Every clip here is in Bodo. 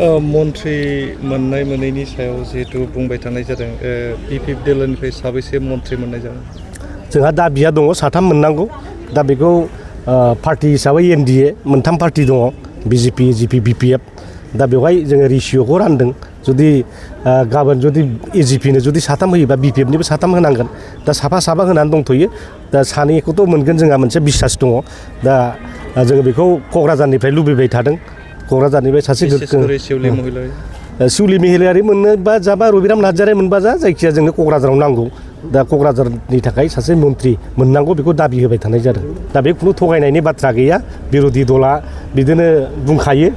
मन्थ्रि मोननाय मोनैनि सायाव जिहेतु बुंबाय थानाय जादों बिपिएफ दोलोनिफ्राय साबैसे मन्थ्रि मोननाय जादों जोंहा दाबिया दङ 3 मोननांगौ दा बेखौ पार्टी हिसाबै एनडिए मोनथाम पार्टी दङ बिजेपि एजिपि बिपिएफ दा बेवहाय जोङो रेशियोखौ रानदों जुदि गाबोन जुदि एजिपिनो जुदि 3 होयोबा बिपिएफनिबो 3 होनांगोन दा साफा होनानै दंथ'यो दा सानैखौथ' मोनगोन जोंहा मोनसे बिसास दङ दा जोङो बेखौ क'क्राझारनिफ्राय लुबैबाय थादों क'क्राझारनिफ्राय सासे सिउलि महिलारि मोननोबा जाबा रबिराम नार्जारि मोनबा जायखिया जोंनो क'क्राझाराव नांगौ दा क'क्राझारनि थाखाय सासे मन्थ्रि मोननांगौ बेखौ दाबि होबाय थानाय जादों दा बे खुनु थगायनायनि बाथ्रा गैया बिर'धि दला बिदिनो बुंखायो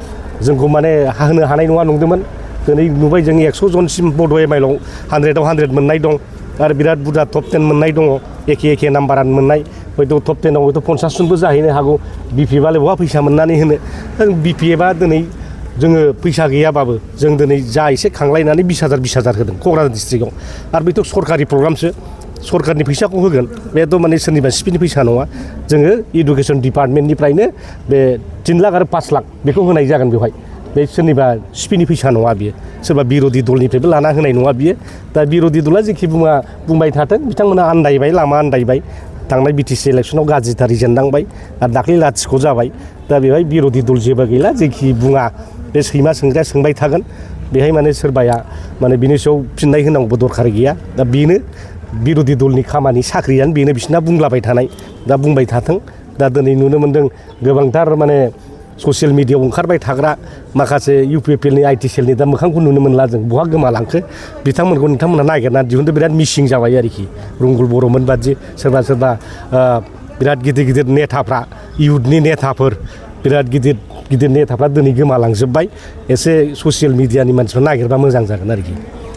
जोंखौ माने होनो हानाय नङा नंदोंमोन दिनै नुबाय जों 100 जनसिम बड' एमआइएलआव 100आव 100 मोननाय दं आरो बिराद बुरजा टप 10 मोननाय दङ एखे नाम्बारानो मोननाय हयथ' टप 10आव हयथ' 50 जनबो जाहैनो हागौ बिपिएफआलाय बहा फैसा मोननानै होनो बिपिएफआ दिनै जोङो फैसा गैयाबाबो जों दिनै जा एसे खांलायनानै 20,000 होदों क'क्राझार डिस्ट्रिक्टआव आरो बेथ' सरकारि प्रग्रामसो सरकारनि फैसाखौ होगोन बेथ' माने सोरनिबा सिपिनि फैसा नङा जोङो इडुकेसन डिपार्टमेन्टनिफ्रायनो बे 3 लाख आरो 5 लाख बेखौ होनाय जागोन बेवहाय बे सोरनिबा सिपिनि फैसा नङा बियो सोरबा बिर'धि दलनिफ्रायबो लाना होनाय नङा बियो दा बिर'धि दला जेखि बुंबाय थाथों बिथांमोना आन्दायबाय लामा आन्दायबाय थांनाय बिटिसि इलेक्सनाव गाज्रिथार जेननांबाय आरो दाख्लै लाथिख' जाबाय दा बेवहाय बिर'धि दल जेबो गैला जेखि बुङा बे सैमा सोंग्राया सोंबाय थागोन बेहाय माने सोरबाया माने बिनि सायाव फिननाय होनांगौबो दरखार गैया दा बेनो बिर'धि दलनि खामानि साख्रियानो बेनो बिसिना बुंलाबाय थानाय दा बुंबाय थाथों दा दिनै नुनो मोन्दों गोबांथार माने ससियेल मिडियायाव ओंखारबाय थाग्रा माखासे इउपिएफएलनि आइटि सेलनि दा मोखांखौ नुनो मोनला जों बहा गोमालांखो बिथांमोनखौ नोंथांमोनहा नागिरना दिहुनदो बिराद मिसिं जाबाय आरोखि रुंगुल बर'मोन बादि सोरबा बिराद गिदिर नेताफ्रा इयुथनि नेताफोर बिराद गिदिर नेताफ्रा दिनै गोमालांजोब्बाय एसे ससियेल मिडियानि मानसिफ्रा नागिरबा मोजां जागोन आरोखि